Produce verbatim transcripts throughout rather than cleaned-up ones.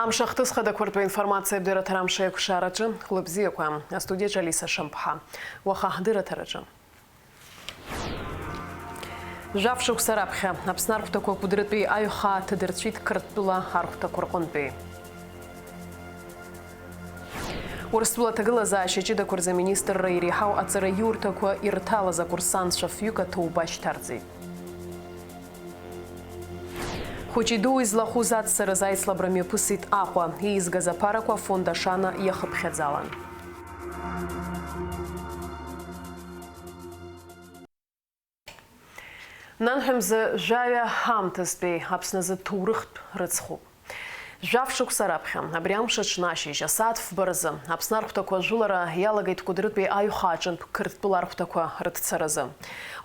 Амш ахҭыс хадақәа ртәы аинформациа абдырраҭара амш аиқәшараҿы, хәлыбзиақәа. Астудиаҿы Алиса Шамԥҳа. Уаха ҳдырраҭараҿы. Жәаф шықәса раԥхьа Аԥсны архәҭақәа Кәыдрытәи аҩхаа ҭадырцәит Қырҭтәыла архәҭақәа рҟынтәи. Урыстәыла аҭагылазаашьа ҷыдақәа рзы аминистрра иреиҳау аҵараиурҭақәа ирҭалаз акурсантцәа фҩык аҭоуба шьҭарҵеит. Хәыҷи-дуи злахәыз аццараз аицлабра мҩаԥысит Аҟәа, иизгаз аԥарақәа афонд Ашана иахыԥхьаӡалан. Нанҳәа мза жәаҩа ҳаамҭазтәи Аԥсны азы ҭоурыхтә рыцхәуп. Жәаф шықәса раԥхьа, абри амш аҽны ашьыжь, асааҭ фба рзы, Аԥсны архәҭақәа ажәылара иалагеит Кәыдрытәи аҩхаа аҿынтә Қырҭтәыла архәҭақәа рыҭцаразы.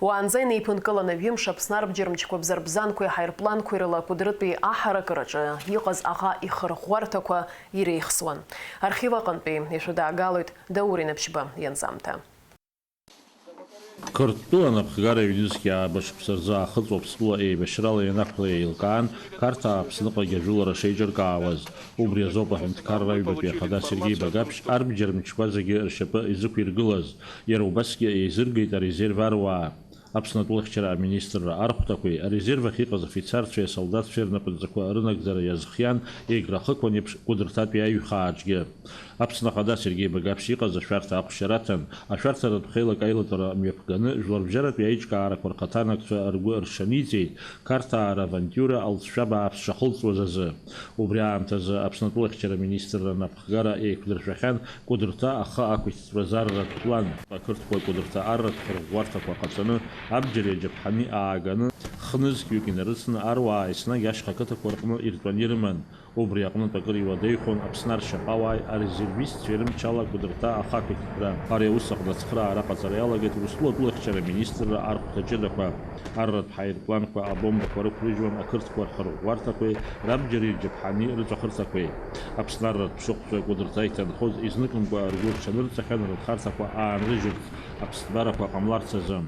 Уаанӡа инеиԥынкыланы ҩымш Аԥсны арбџьармчқәа бзарбзанқәеи ҳаирпланқәеи рыла Кәыдрытәи аҳаракыраҿы иҟаз аӷа ихырӷәӷәарҭақәа иреихсуан. Архив аҟынтәи ишәыдаагалоит Даур Инаԥшьба ианҵамҭа. Қырҭтәыла анапхгара ҩнызқь ааба шықәса рзы Аахыҵ Уаԥстәыла еибашьрала ианақәла еилкаан, Қарҭаа Аԥсныҟагьы ажәылара шеиҿыркаауаз. Убри азоуп аҳәынҭқарра аҩбатәи ахада Сергеи Багаԥшь арбџьар мчқәа зегьы ршьапы изықәиргылаз. Иара убасгьы еизыргеит арезерв аруаа. Аԥсны атәылахьчара аминистрра архәҭақәеи арезерв ахь иҟаз афицарцәеи асолдаҭцәеи рнапынҵақәа рынагӡара иазхиан, Егра ахықәан еиԥш Кәыдрҭатәи аҩхааҿгьы. Аԥсны Ахада Сергеи Багаԥшь иҟаз ашәарҭа ахәшьара аҭан, ашәарҭаратә хеилак аилатәара мҩаԥганы, жәларбжьаратәи аиҿкаарақәа рхаҭанакцәа ргәы ршаниҵеит, Қарҭаа равантиура алҵшәа бааԥс шахылҵуаз азы. Убри аамҭазы Аԥсны атәылахьчара министрра напхгара еиқәдыршәахьан Кәыдрҭа ахы ақәиҭтәра арратә план. Ақырҭқәа Кәыдрҭа арратә хырӷәӷәарҭақәа ҟаҵаны, абџьари аџьаԥҳани ааганы, хнызқьҩык инарыцны аруаа еснагь ашьха қыҭақәа рҟны иртәаны ирыман. Убри аҟнытә акыр иуадаҩхон Аԥсны аршьаҟауааи арезервистцәеи рымчала Кәыдрҭа ахақәиҭтәра. Ари аус аҟны ацхыраара аҟаҵара иалагеит Урыстәыла атәылахьчара министрра архәҭа ҷыдақәа. Арратә ҳаирпланқәа абомбақәа рықәрыжьуан ақырҭқәа рхырӷәӷәарҭақәеи рабџьари рџьаԥҳани рыҵәахырҭақәеи. Аԥсны арратә ԥшыхәцәа Кәыдрҭа иҭанхоз изныкымкәа ргәы рҽанырҵахьан рхаҭақәа аанрыжьырц, аԥсҭбарақәа ҟамларц азы.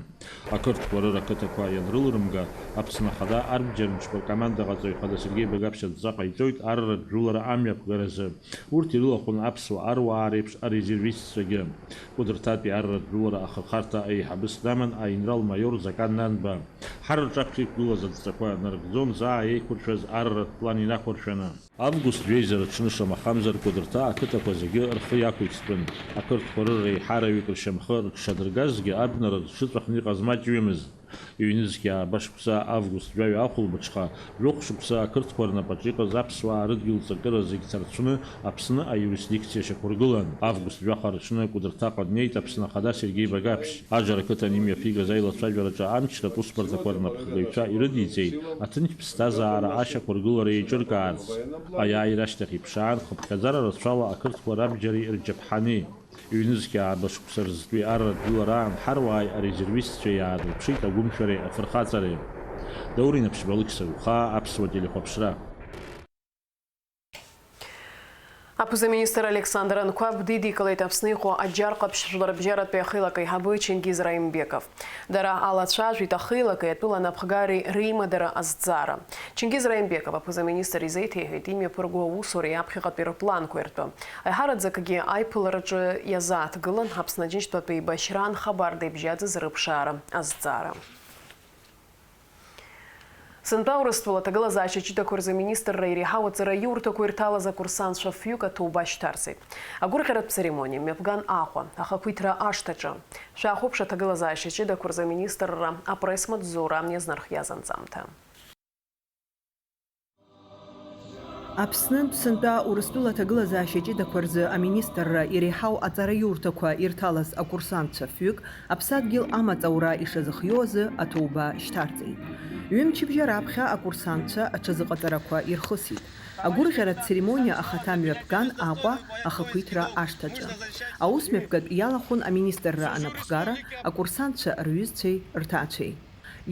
Ақырҭқәа рыра қыҭақәа ианрылрымга, Аԥсны Ахада арбџьармчқәа ркомандаҟаҵаҩ Хада Сергеи Багаԥшь адҵа ҟаиҵоит арратә жәылара амҩаԥгаразы. Урҭ ирылахәын аԥсуа аруаа реиԥш арезервистцәагьы. Кәыдрҭатәи арратә жәылара ахырхарҭа аиҳабыс даман аинрал-маиор Закан Нанба. Ҳарраҿы аԥхьа иқәгылаз адҵақәа нарыгӡон заа еиқәыршәаз арратә план инақәыршәаны. Август жәеиза рыҽны шамахамзар Кәыдрҭа ақыҭақәа зегьы рхы иақәиҭтәын, ақырҭқәа рыра еиҳараҩык ршьамхы рыҽшадыргазгьы, абнара рыҽыҵәахны иҟаз маҷҩымызт. Ҩнызқь ааба шықәса август жәаҩа ахәылбыҽха, жәохә шықәса ақырҭқәа рнапаҿы иҟаз аԥсуаа рыдгьыл ҵакыра зегь ҭарцәны Аԥсны аиуристдикциа шьақәыргылан. Август жәаха рыҽны Кәыдрҭаҟа днеит Аԥсны Ахада Сергеи Багаԥшь. Аџьара ақыҭан имҩаԥигаз аилацәажәараҿы амчратә усбарҭақәа рнапхгаҩцәа ирыдиҵеит, аҭынч ԥсҭазаара ашьақәыргылара еиҿыркаарц. Аиааира ашьҭахь иԥшаан, хыԥхьаӡара рацәала ақырҭқәа рабџьари рџьаԥҳани. Ҩнызқь ааба шықәса рзтәи арратә жәылараан ҳаруааи арезервистцәеи иаарылԥшит агәымшәареи афырхаҵареи. Даур Инаԥшьба, Алықьса Ухаа, Аԥсуа телехәаԥшра. Аԥыза-министр Александр Анқәаб дидикылеит Аԥсны иҟоу Аџьар Ҟаԥшь жәларбжьаратәи ахеилак аиҳабы Чингиз Раимбеков. Дара алацәажәеит ахеилаки атәыла анапхгареи реимадара азҵаара. Чингиз Раимбеков аԥыза-министр изеиҭеиҳәеит имҩаԥырго аусуреи аԥхьаҟатәи рпланқәеи ртәы. Аиҳараӡакгьы аиԥылараҿы иазааҭгылан Аԥсны Аџьынџьтәылатәи еибашьраан хабарда ибжьаӡыз рыԥшаара азҵаара. Сынтәа Урыстәыла аҭагылазаашьа ҷыдақәа рзы аминистрра иреиҳау аҵараиурҭақәа ирҭалаз акурсантцәа фҩык аҭоуба шьҭарҵеит. Агәырӷьаратә церемониа мҩаԥган Аҟәа, ахақәиҭра ашҭаҿы. Шәахәаԥш аҭагылазаашьа ҷыдақәа рзы аминистрра апресс-маҵзура иазнархиаз анҵамҭа. Аԥснынтә сынтәа Урыстәыла аҭагылазаашьа ҷыдақәа рзы аминистрра иреиҳау аҵараиурҭақәа ирҭалаз акурсантцәа фҩык аԥсадгьыл амаҵ аура ишазыхиоу азы аҭоуба шьҭарҵеит. Ҩымчыбжьа раԥхьа акурсантцәа аҽазыҟаҵарақәа ирхысит. Агәырӷьаратә церемониа ахаҭа мҩаԥган Аҟәа ахақәиҭра ашҭаҿы. Аус мҩаԥгатә иалахәын аминистрра анапхгара, акурсантцәа рҩызцәеи рҭаацәеи.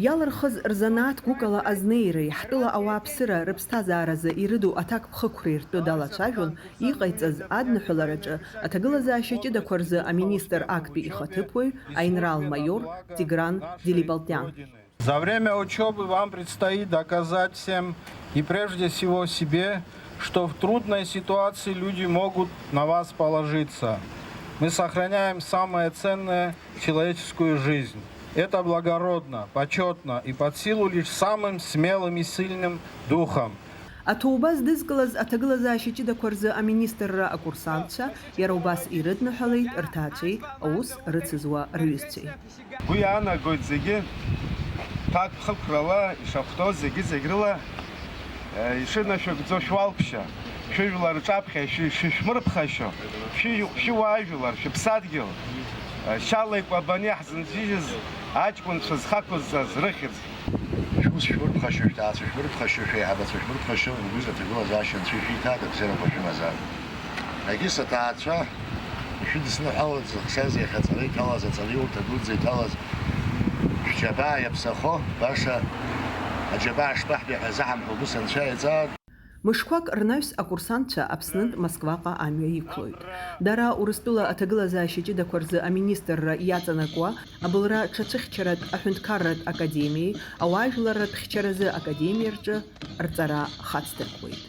Иалырхыз рзанааҭ гәыкала азнеиреи, ҳтәыла ауааԥсыра рыԥсҭазааразы ирыду аҭакԥхықәреи ртәы далацәажәон иҟаиҵаз адныҳәалараҿы аҭагылазаашьа ҷыдақәа рзы аминистр актәи ихаҭыԥуаҩ аинрал-маиор Тигран Делибалтиан. За время учёбы вам предстоит доказать всем и прежде всего себе, что в трудной ситуации люди могут на вас положиться. Мы сохраняем самое ценное — человеческую жизнь. Это благородно, почётно и под силу лишь самым смелым и сильным духом. Аҭоуба здызкылаз аҭагылазаашьа ҷыдақәа рзы аминистрра акурсантцәа иара убас ирыдныҳәалеит рҭаацәеи аус рыцызуа рҩызцәеи. Уи иаанагоит зегьы, ҭакԥхықәрала ишахәҭоу зегьы-зегь рыла, э, ишынашәыгӡо шәуалԥшьа, шәыжәлар рҿаԥхьа шәи-, шәышәмырԥхашьо, шәи-, шәуаажәлар, шәыԥсадгьыл, э, шьала икәабаны иаҳзынжьыжьыз аҷкәынцәа зхақәызҵаз рыхьӡ. Шәус шәмырԥхашьо, шәҭаацәа шәмырԥхашьо, шәеиҳабацәа шәмырԥхашьо, уажәы аҭагылазаашьа анцәа ишәиҭа, акзиарақәа шәымазар. Егьыс аҭаацәа ишәыдысныҳәалоит зыхсази иахьа аҵара иҭалаз, аҵараиурҭа дуӡӡа иҭалаз шәџьабаа иаԥсахо, баша аџьабаа шԥаҳбеи ҳәа заҳамҳәо, убыс анцәа иаҵаа. Мышқәак рнаҩс акурсантцәа Аԥснынтә Москваҟа амҩа иқәлоит. Дара Урыстәыла аҭагылазаашьа ҷыдақәа рзы аминистрра иаҵанакуа, абылра ҽацәыхьчаратә аҳәынҭқарратә академиеи ауаажәларратә хьчаразы академиа рҿы рҵара хацдыркуеит.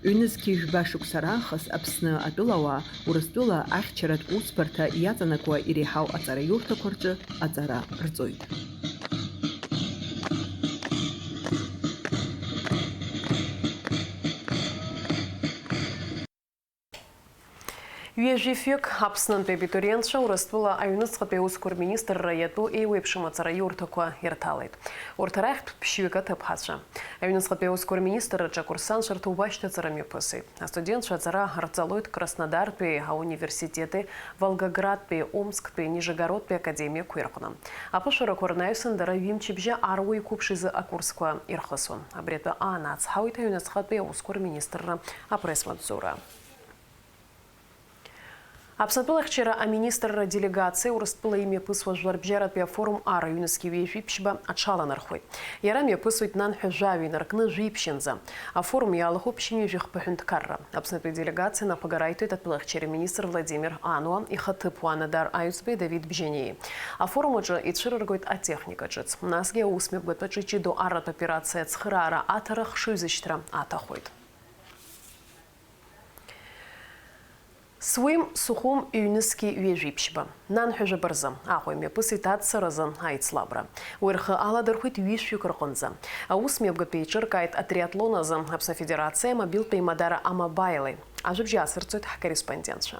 Ҩнызқьи жәба шықәса раахыс Аԥсны атәылауаа Урыстәыла ахьчаратә усбарҭа иаҵанакуа иреиҳау аҵараиурҭақәа рҿы аҵара рҵоит. Ҩажәи фҩык Аԥснынтәи абитуриентцәа Урыстәыла аҩныҵҟатәи аусқәа рминистрра иатәу еиуеиԥшым аҵараиурҭақәа ирҭалеит. Урҭ арахьтә ԥшьҩык аҭыԥҳацәа. Аҩныҵҟатәи аусқәа рминистрраҿы акурсантцәа рҭоубашьҭаҵара мҩаԥысит. Астудентцәа аҵара рҵалоит Краснодартәи ауниверситети Волгоградтәи, Омсктәи, Нижегородтәи академиақәеи рҟны. Аԥышәарақәа рнаҩсан дара ҩымчыбжьа аруа иқәыԥшизы акурсқәа ирхысуан. Абри атәы аанацҳауеит аҩныҵҟатәи аусқәа рминистрра апресс-маҵзура. Аԥсны атәылахьчара аминистрра делегациа Урыстәыла имҩаԥысуа жәларбжьаратәи афорум ар ҩнызқьи ҩажәи ԥшьба аҽаланархәит. Иара мҩаԥысуеит нанҳәа жәаҩа инаркны жәиԥшьынӡа. Афорум иалахәуп ԥшьынҩажәи хԥа ҳәынҭқарра. Аԥснытәи аделегациа напхгара аиҭоит атәылахьчара министр Владимир Ануа, ихаҭыԥуаа Нодар Аҩӡбеи Давид Бжьаниеи. Афорум аҿы ицәырыргоит атехника ҿыц. Насгьы аусмҩаԥгатәы аҿы иҷыдоу арратә операциа ацхыраара аҭара хшыҩзышьҭра аҭахоит. Суим, Сухум, ҩнызқьи ҩажәи ԥшьба. Нанҳәа жәаба рзы Аҟәа имҩаԥысит аццаразы аицлабра. Уи рхы аладырхәит ҩышәҩык рҟынӡа. Аус мҩаԥгатәы еиҿыркааит атриатлон азы Аԥсны Афедерациа амобилтә еимадара Амобайлеи. Ажәабжь асырҵоит ҳкорреспондентцәа.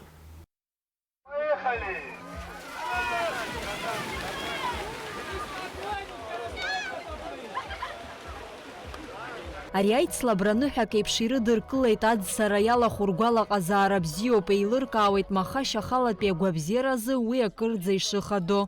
Ари аицлабра ныҳәак еиԥш ирыдыркылеит, аӡсара иалахәу ргәалаҟазаара бзиоуп, еилыркаауеит маха шьахалатәи агәабзиаразы уи акырӡа ишыхадо.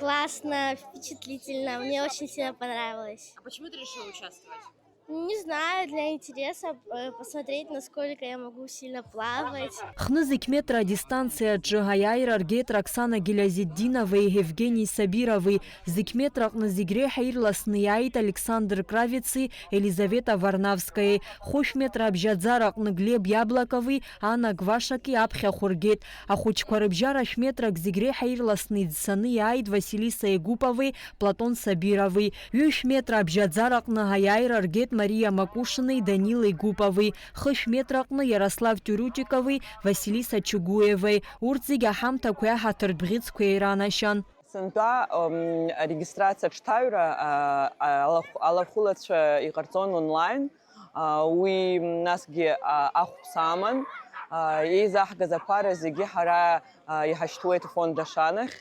Классно, впечатлительно, мне очень сильно понравилось. А почему ты решила участвовать? Не знаю, для интереса, э, посмотреть, насколько я могу сильно плавать. Хнызқь метра адистанциаҿы аиааира ргеит Роксана Гилязетдиновеи Евгени Сабирови. Зқь метраҟны зегь реиҳа ирласны иааит Александр Кравици Елизавета Варнавскаи. Хәышә метра абжьаӡараҟны Глеб Яблакови Анна Гвашаки аԥхьахә ргеит. Ахәыҷқәа рыбжьара шә-метрак зегь реиҳа ирласны иӡсаны иааит Василиса Егупови Платон Сабирови. Ҩышә метра абжьаӡараҟны аиааира ргеит Мариа Макушинеи Данил Егупови. Хышә метраҟны Иарослав Тиурютикови Василиса Чугуевеи. Урҭ зегь аҳамҭақәеи аҳаҭыртә бӷьыцқәеи иранашьан. Сынтәа, м, арегистрациа аҽҭаҩра, а, алахә-, алахәылацәа иҟарҵон онлайн. А, уи, м, насгьы, а, ахәԥса аман. А, еизаҳгаз аԥара зегьы ҳара, а, иҳашьҭуеит афонд Ашанахь,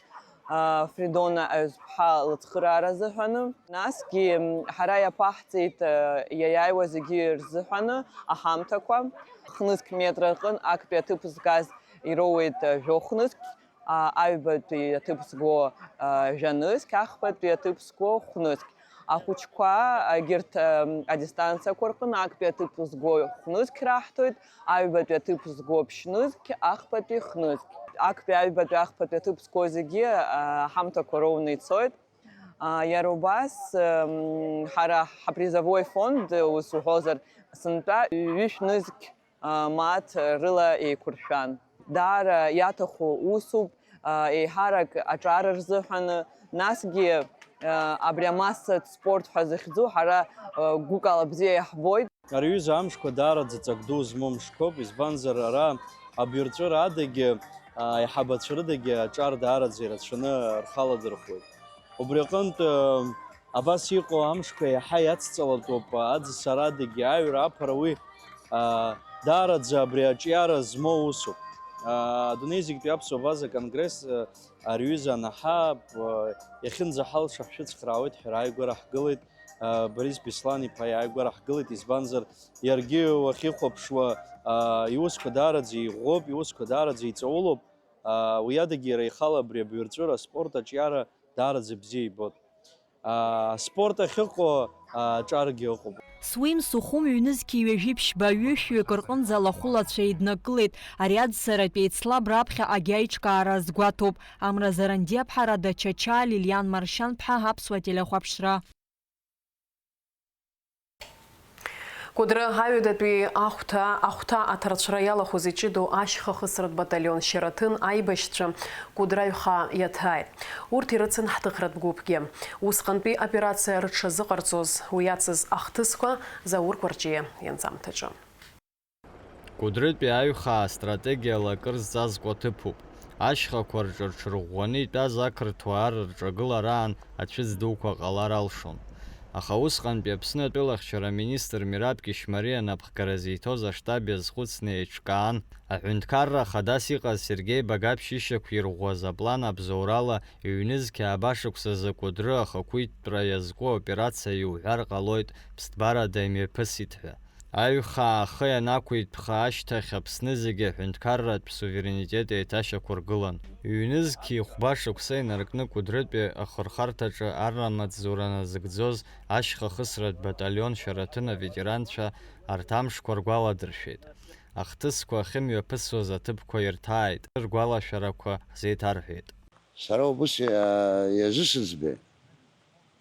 а, Фридона Аҩӡԥҳа лыцхыраара азыҳәаны. Насгьы, м, ҳара иаԥаҳҵеит, а, иаиааиуа зегьы рзыҳәаны аҳамҭақәа. Хнызқь метра рҟын актәи аҭыԥ згаз ироуеит, а, жәохә нызқь. А, аҩбатәи аҭыԥ зго, а, жәа нызқь, ахԥатәи аҭыԥ зго хә нызқь. Ахәыҷқәа, а, егьырҭ, а, адистанциақәа рҟны актәи аҭыԥ зго хә нызқь раҳҭоит, аҩбатәи аҭыԥ зго ԥшь нызқь, ахԥатәи х нызқь. Актәи, аҩбатәи, ахԥатәи аҭыԥ зго зегьы, а, аҳамҭақәа роуны ицоит. А, иара убас, м, ҳара ҳапризовой фонд, ус уҳәозар, сынтәа ҩышә нызқь а, мааҭ рыла еиқәыршәан. Даара иаҭаху усуп, а, еиҳарак аҿар рзыҳәаны, насгьы Абри амассатә спорт ҳәа захьӡу ҳара гәыкала бзиа иаҳбоит. Ари аҩыза амшқәа даараӡа ҵак ду змоу мшқәоуп, избанзар, ара абаҩрҵәыра адагьы, аиҳабацәа рыдагьы аҿар даараӡа ирацәаны рхы аладырхәуеит. Убри аҟынтә, абас иҟоу амшқәа еиҳа иацҵалатәуп аӡсарадагьы, аҩра аԥара, уи, даараӡа абри аҿиара змоу усуп. Адунеи зегьтәи аԥсуа абаза конгресс, ари аҩыза анаҳа, иахьынӡаҳалша ҳшәыцхраауеит ҳәа ааигәара ҳгылеит. Борис Беслан-иԥа иааигәара ҳгылеит, избанзар, иаргьы уахьихәаԥшуа, иусқәа даараӡа иӷәӷәоуп, иусқәа даараӡа иҵаулоуп. Уи адагьы иара ихала абри абаҩрҵәыра аспорт аҿиара даараӡа бзиа ибоит. Аспорт ахьыҟоу аҿаргьы ыҟоуп. Суим Сухум ҩнызқьи ҩажәи ԥшьба ҩышәҩык рҟынӡа алахәылацәа еиднакылеит. Ари аӡсаратә еицлабра аԥхьаҟагьы аиҿкаара азгәаҭоуп. Амра Зарандиаԥҳа, Рада Чача, Лилиан Маршьанԥҳа, Аԥсуа телехәаԥшра. Кәыдры аҩадатәи ахәҭа, ахәҭа аҭарцәра иалахәыз иҷыдоу ашьха хысратә баталион Шьараҭын аибашьцәа Кәыдры аҩхаа иаҭааит. Урҭ ирыцын ҳҭыхратә гәыԥгьы. Усҟантәи аоперациа рыҽшазыҟарҵоз уи иацыз ахҭысқәа Заур Кәарҷиа ианҵамҭаҿы. Кәыдрытәи аҩхаа астратегиала акыр зҵазкуа ҭыԥуп. Ашьхақәа рҿы рҽырӷәӷәаны итәаз ақырҭуа ар рҿагылараан ацәыӡ дуқәа ҟалар алшон. Аха усҟантәи Аԥсны атәылахьчара аминистр Мераб Кьышьмариа напхгара зиҭоз аштаб иазхәыцны еиҿкаан, аҳәынҭқарра хадас иҟаз Сергеи Багаԥшь ишьақәирӷәӷәаз аплан абзоурала, ҩнызқьи ааба шықәсазы Кәыдры ахақәиҭтәра иазку аоперациа иуҳәар ҟалоит, ԥсҭбарада имҩаԥысит ҳәа. Аҩхаа ахы ианақәиҭтәха ашьҭахь Аԥсны зегьы аҳәынҭқарратә суверенитет еиҭашьақәыргылан. Ҩнызқьи хәба шықәса инаркны Кәыдрытәи ахырхарҭаҿы арра маҵзура назыгӡоз ашьха хысратә баталион Шьараҭын аветеранцәа арҭ амшқәа ргәаладыршәеит. Ахҭысқәа ахьымҩаԥысуаз аҭыԥқәа ирҭааит, ргәалашәарақәа ҳзеиҭарҳәеит. Сара убыс иа-, иазысыӡбеи?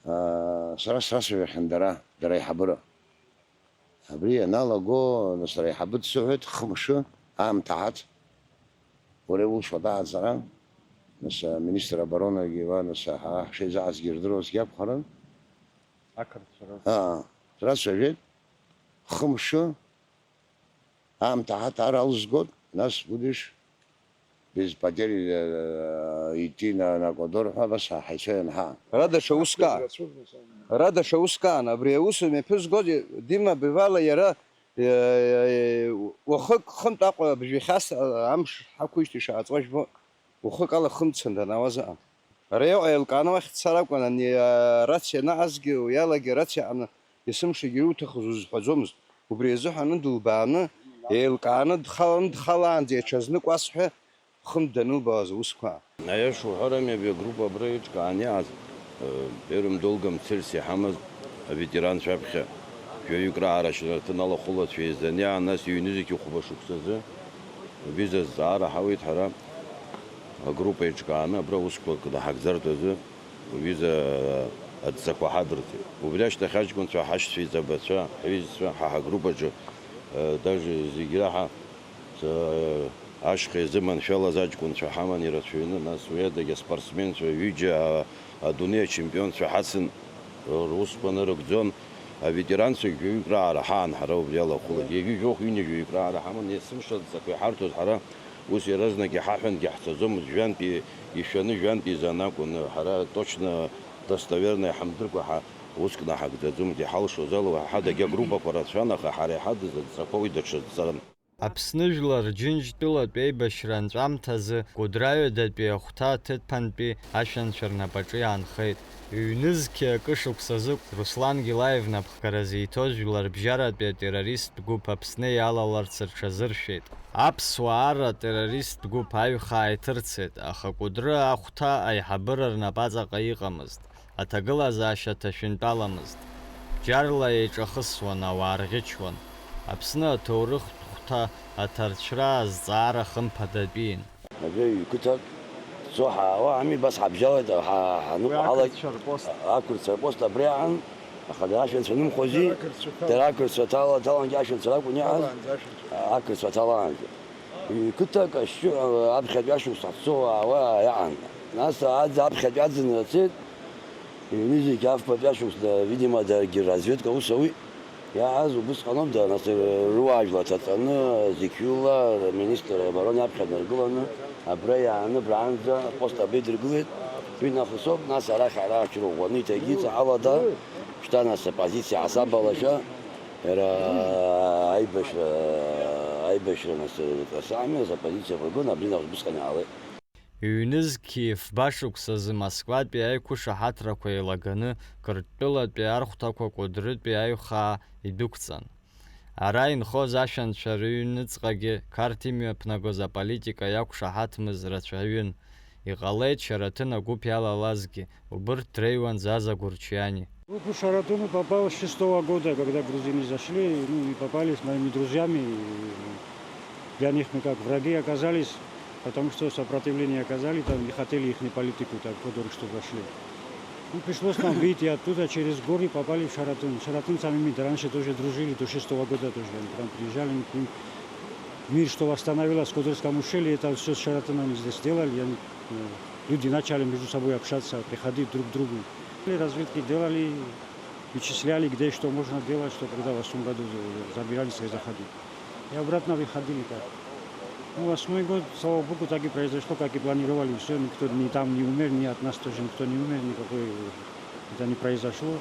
Аа, сара срацәажәахьан дара, дара аиҳабыра. Абри ианалаго, нас, аиҳабы дсыҳәеит, хымш аамҭа ҳаҭ, уара иулшо аҭааӡара, нас, аминистр оборонагьы, уа, нас, ҳара ҳшеизаҳазгьы ирдыруазгьы акәхарын. Ақырҭцәа ры- Аа, срацәажәеит, хымш аамҭа ҳаҭ ара алызгоит, нас, будешь без потерь, э, идти на, на Кодор ҳәа абас ҳаицәа ианҳа. Ара даҽа уск аан. Ара даҽа уск аан. Абри аус мҩаԥызгоз Дима Бивала иара, э, уахык хынтә Аҟәа абжәахьас, э, амш ҳақәижьҭеи шааҵуа жәбо, уахык ала хымцан данаауаз аан. Ара иҟоу еилкааны уахь дцар акәын, ани, э, арациа анаҟазгьы, уи алагьы арациа аҟны есымшагьы иуҭахыз узҳәаӡомызт. Убри азыҳәан дылбааны, еилкааны, дхаланы дхалаанӡа иҽазнык уасҳәа, хынтә данылбаауаз аусқәа. Аиаша уҳәарами, абри агруппа абра еиҿкааны иааз, э, первым долгом цельс иҳамаз аветеранцәа аԥхьа жәаҩык раара Шьараҭын алахәылацәа еизаны иаан, нас ҩнызқьи хәба шықәсазы убри азы азҵаара ҳауеит ҳара, агруппа еиҿкааны абра аусқәа кнаҳагӡартә азы. Убри азы адҵақәа ҳадырҵеит. Убри ашьҭахь аҷкәынцәа, ҳашьцәа, иҵабацәа, ҳҩызцәа, ҳа ҳагруппаҿы, э, даже зегь раҳа, э, ашьха иазыманшәалаз аҷкәынцәа ҳаман ирацәаҩны, нас уи адагьы аспортсменцәа ҩыџьа, а, адунеи ачемпионцәа ҳацын, русқәа нырыгӡон. Аветеранцәагь ҩык раара ҳаан ҳара убри алахәылаз. Ҩажәи жәохә, ҩынҩажәаҩык раара ҳаман, есымша адҵақәа иҳарҭоз ҳара. Ус иаразнак иҳаҳәангьы ҳцаӡомызт, жәантәи ишәаны, жәантәи изан акәын, ҳара точно, достоверно иҳамдыркәа ҳа ус кнаҳагӡаӡомызт, иҳалшоз ала уаҳа ҳадагьы агруппақәа рацәан, аха ҳара иҳадыз адҵақәа уи даҽа дҵан. Аԥсны жәлар Џьынџьтәылатә еибашьра анҵәамҭазы Кәыдры аҩадатәи ахәҭа аҭыԥантәи ашәанцәа рнапаҿы иаанхеит. Ҩнызқьи акы шықәсазы Руслан Гилаев напхгара зиҭоз жәларбжьаратәи атеррористтә гәыԥ Аԥсны иалаларц рҽазыршәеит. Аԥсуаа ара атеррористтә гәыԥ аҩхаа иҭырцеит, аха Кәыдры ахәҭа аиҳабыра рнапаҵаҟа иҟамызт. Аҭагылазаашьа ҭашәынтәаламызт. Бџьарла еиҿахысуан, ауаа рӷьычуан. Аԥсны аҭоурыхтә хәҭа аҭарцәра азҵаара хымԥадатәиин. Абри ҩ-қыҭак ҳцо ҳаауа ами, абас ҳабжьалеит, ҳа-, ҳаныҟәо ҳалак-, ақырҭцәа рпост. Ақырҭцәа рпост абри аан, аха дара ашәанцәа нымхози, дара ақырҭцәа ҭала-, ҭалангьы ашәанцәа ракәын иааз, ҭалаанӡа ашәанцәа. Ақырҭцәа ҭалаанӡа. Ҩ-қыҭак ашьшьы, аԥхьатәи ашықәс ҳцо ҳаауа иаан. Нас аӡ-, аԥхьатәи аӡынра цеит, Ҩнызқь афбатәи ашықәсны, видимо, даргьы разведка аус ауеит. Иааз убысҟаноуп, да, нас, рыуаажәлар ҭаҵаны, зықьҩыла, аминистр обороны аԥхьа днаргыланы, абра иааны абраанӡа апост абра идыргылеит. Уи нахыс ауп, нас арахь ара аҽырӷәӷәаны иҭагьы ҵаҟала, да, шьҭа нас апозициа ҳасабалашәа, иара аибашьра, аибашьра нас, ҵасами, нас апозициа ргон, абри нахыс убысҟан иаалеит. Ҩнызқьи фба шықәсазы Москватәи аиқәышаҳаҭрақәа еилаганы Қырҭтәылатәи архәҭақәа Кәыдрытәи аҩхаа идәықәҵан. Ара инхоз ашәанцәа рыҩныҵҟагьы Қарҭ имҩаԥнагоз аполитика иақәшаҳаҭмыз рацәаҩын. Иҟалеит Шьараҭын агәыԥ иалалазгьы, убырҭ дреиуан Заза Гурчиани. Группа Шаратуна попала с шестого года, когда грузины зашли, ну, и попали с моими друзьями, и для них мы как враги оказались, потому что сопротивление оказали, там не хотели ихнюю политику, так, подоры, что зашли. Ну, пришлось нам выйти оттуда, через горы попали в Шаратун. С шаратунцами мы раньше тоже дружили, до шестого года тоже, они к нам приезжали, мы к ним мир, что восстановилось в Кудырском ущелье, это всё с шаратунами здесь сделали, и они, э, люди начали между собой общаться, приходить друг к другу. Разведки делали, вычисляли, где что можно делать, что когда в восьмом году за-, забирались и заходили. И обратно выходили так. Ну, восьмой год, слава богу, так и произошло, как и планировали. Всё, никто ни там не умер, ни от нас тоже никто не умер, никакой, это не произошло.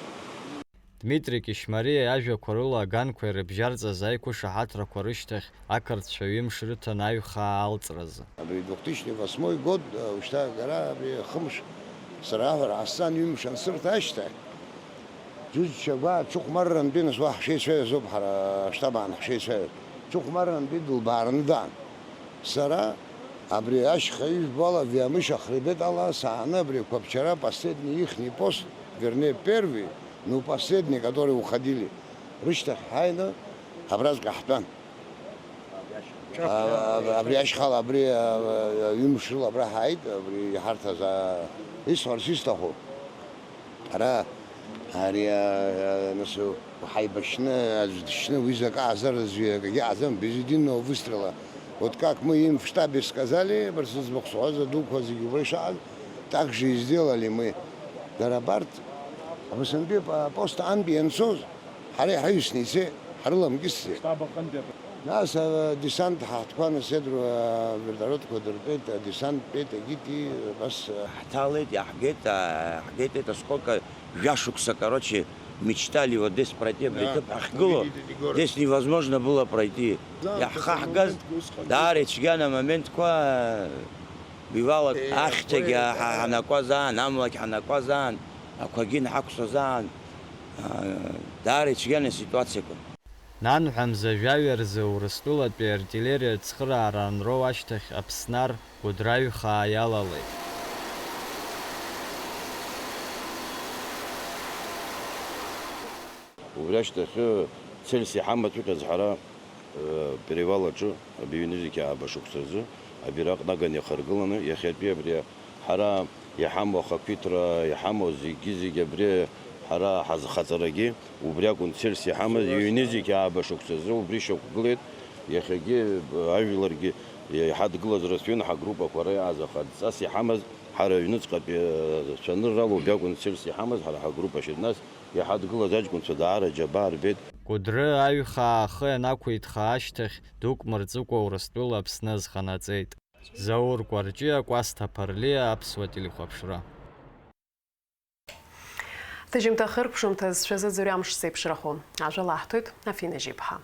Дмитри Кишмариа иажәақәа рыла аганқәа ирыбжьарҵаз аиқәышаҳаҭрақәа рышьҭахь ақырҭцәа ҩымш рыҭан аҩхаа алҵразы. Абри двухтысячный восьмой год, э, ушьҭа ара абри хымш сара аҳәара ҟасҵан, ҩымш ансырҭа ашьҭахь, џьушьҭа гәаа аҽыхәмаррантәи нас уа ҳшеицәаҩыз ауп ҳара аштаб аан ҳшеицәаҩыз. Ҽыхәмаррантәи дылбаараны даан. Сара абри ашьха ижәбо ала Виамышь ахребет ала сааны абри Қәаԥчара последний ихни пост, вернее, первый, ну, последний, который уходили, рышьҭахь ҳааины абраҵәҟьа ҳтәан. А, а, абри ашьхала, абри, а, а, ҩымш рыла абра ҳааит, абри иҳарҭаз, а, исҳәарц исҭаху. Ара, ари, а, а, нас, ҳаибашьны, аӡә дышьны, уи закы аазар, аӡәы акгьы ааӡам, без единого выстрела. Вот как мы им в штабе сказали, абарҭ зыӡбахә сҳәаз адуқәа зегьы убра ишааз, так же и сделали мы. Дара абарҭ, абасынтәи апост аантәи ианцоз, ҳара иҳаҩсны ицеит, ҳрыламкьысӡеит. Штаб аҟынтәи. Нас, а, десант ҳаҳҭқәа насеидру, а, вертолетқәа дыртәеит, адесант тәеит, егьит, и, абас, а, ҳҭалеит, иаҳгеит, а, ҳгеит, это сколько, жәашықәса, короче, мечтали вот здесь пройти, абри, да, аҭыԥ ҳахьгылоу, увидеть эти горы. Здесь невозможно было пройти. Да, иаҳхаҳгаз, это момент усҟан. Даара ицәгьан амоментқәа, бывало, э, ахьҭагь, ой, ҳа-, э, ҳанакуаз аан, амлакь ҳанакуаз аан, ақәагьы нҳақәсуаз аан, а, даара ицәгьан аситуациақәа. Нанҳәа мза жәаҩа рзы Урыстәылатәи артиллериа ацхыраара анроу ашьҭахь Аԥсны ар Кәыдры аҩхаа иалалеит. Убри ашьҭахьы цельс иҳамаӡәҟьаз ҳара, э, перевал аҿы абиҩнызқьи ааба шықәсазы абираҟ наган иахаргыланы, иахьатәи абри ҳара иҳамоу ахақәиҭра, иҳамоу зегьы-зегьы абри ҳара ҳазхаҵарагьы убри акәын цельс иҳамаз, ҩнызқь ааба шықәсазы убри шьақәгылеит, иахьагьы ажәларгьы иҳадгылаз рацәаҩын ҳагруппақәа ара иааз, аха адҵас иҳамаз ҳара аҩныҵҟатәи, э, цәаныррала убри акәын цельс иҳамаз ҳара ҳагруппа шьыр, нас иҳадгылаз аџьгәынцәа даара аџьабаа рбеит. Кәыдры аҩхаа ахы ианақәиҭха ашьҭахь дук мырҵыкәа Урыстәыла Аԥсны азханаҵеит. Заур Кәарҷиа, Кәасҭа Ԥарлиа, Аԥсуа телехәаԥшра. Ҭыжьымҭа хыркәшамҭа зцәазыӡырҩ амш зеиԥшрахо. Ажәа лаҳҭоит Афина Жьиԥҳа.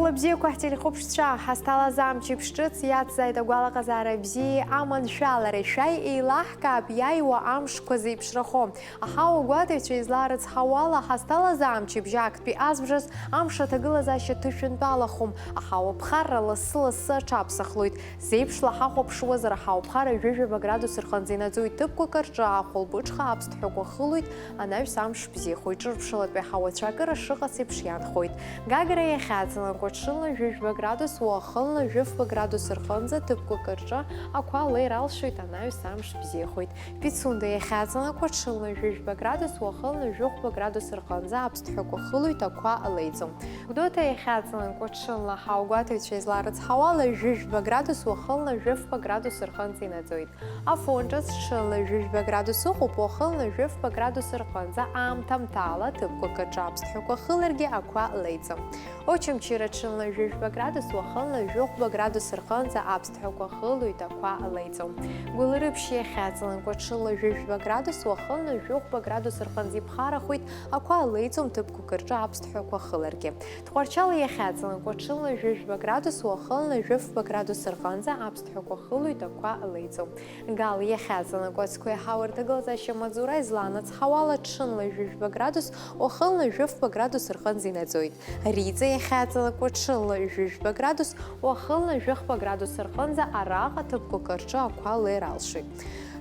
Хәлабзиақәа ҳтелехәаԥшцәа, ҳазҭалаз амчыбжь ҿыц иацзааит агәалаҟазаара бзиеи аманшәалареи. Шәааи еилаҳкаап иааиуа амшқәа зеиԥшрахо. Аҳауа гәаҭаҩцәа излаарыцҳауала, ҳазҭалаз амчыбжь актәи азбжаз амш аҭагылазаашьа ҭышәынтәалахом, аҳауа ԥхарра лассы-лассы аҽаԥсахлоит. Зеиԥшла ҳахәаԥшуазар, аҳауа ԥхара ҩажәа градус рҟынӡа инаӡоит, ҭыԥқәак рҿы ахәылбыҽха аԥсҭҳәақәа хылоит, анаҩс амш бзиахоит, ҿырԥшылатәи аҳауацәа акыр ашыҟац еиԥш иаанхоит. Гагра иахьаҵанакуа Ҽынла жәыжәба градус, уахынла жәыфба градус рҟынӡа ҭыԥқәак рҿы ақәа леир алшоит, анаҩс амш бзиахоит. Пицунда иахьаҵанакуа ҽынла жәыжәба градус, уахынла жәохәба градус рҟынӡа аԥсҭҳәақәа хылоит, ақәа леиӡом. Гәдоуҭа иахьаҵанакуа ҽынла ҳаугәаҭаҩцәа изларыцҳауала, жәыжәба градус, уахынла жәыфба градус рҟынӡа инаӡоит. Афон ҿыц ҽынла жәыжәба градус ыҟоуп, уахынла жәыфба градус рҟынӡа, аамҭамҭала ҭыԥқәак рҿы аԥсҭҳәақәа хыларгьы ақәа леиӡом. Очамчыра ҽынла жәыжәба градус, уахынла жәохәба градус рҟынӡа аԥсҭҳәақәа хылоит, ақәа леиӡом. Гәылрыԥшь иахьаҵанакуа ҽынла жәыжәба градус, уахынла жәохәба градус рҟынӡа иԥхарахоит, ақәа леиӡом ҭыԥқәак рҿы аԥсҭҳәақәа хыларгьы. Тҟәарчал иахьаҵанакуа ҽынла жәыжәба градус, уахынла жәыфба градус рҟынӡа аԥсҭҳәақәа хылоит, ақәа леиӡом. Гал иахьаҵанакуа ацқәеи аҳауа рҭагылазаашьа амаҵура излаанацҳауала ҽынла жәыжәба градус, уахынла жәыфба градус рҟынӡа инаӡоит. Риҵа иахьаҵанакуа ҽынла жәыжәба градус, уахынла жәыхба градус рҟынӡа араҟа ҭыԥқәак рҿы ақәа леир алшоит.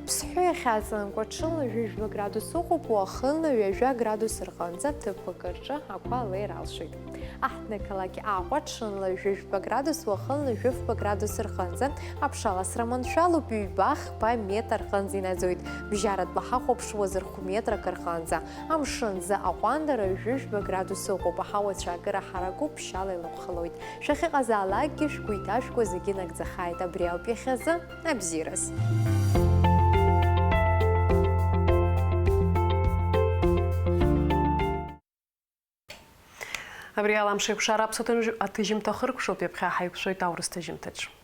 Ԥсҳәы иахьаҵанакуа ҽынла жәыжәба градус ыҟоуп, уахынла ҩажәа градус рҟынӡа ҭыԥқәак рҿы ақәа леир алшоит. Аҳҭнықалақь Аҟәа ҽынла жәыжәба градус, уахынла жәыфба градус рҟынӡа аԥшаласра маншәалоуп, ҩба-хԥа метр рҟынӡа инаӡоит. Бжьаратәла ҳахәаԥшуазар хә метрак рҟынӡа. Амшын азы аҟәандара жәыжәба градус ыҟоуп, аҳауа цәаакыра ҳаракуп, ԥшьала илыԥхалоит. Шәахьыҟазаалакгьы шәгәы иҭашәкуа зегьы нагӡахааит, абри ауп иахьазы, абзиараз. Абри ала амш еиқәшара аԥсуа ҭыжь-, аҭыжьымҭа хыркәшоуп, ҩаԥхьа ҳаиқәшәоит аурыс ҭыжьымҭаҿ.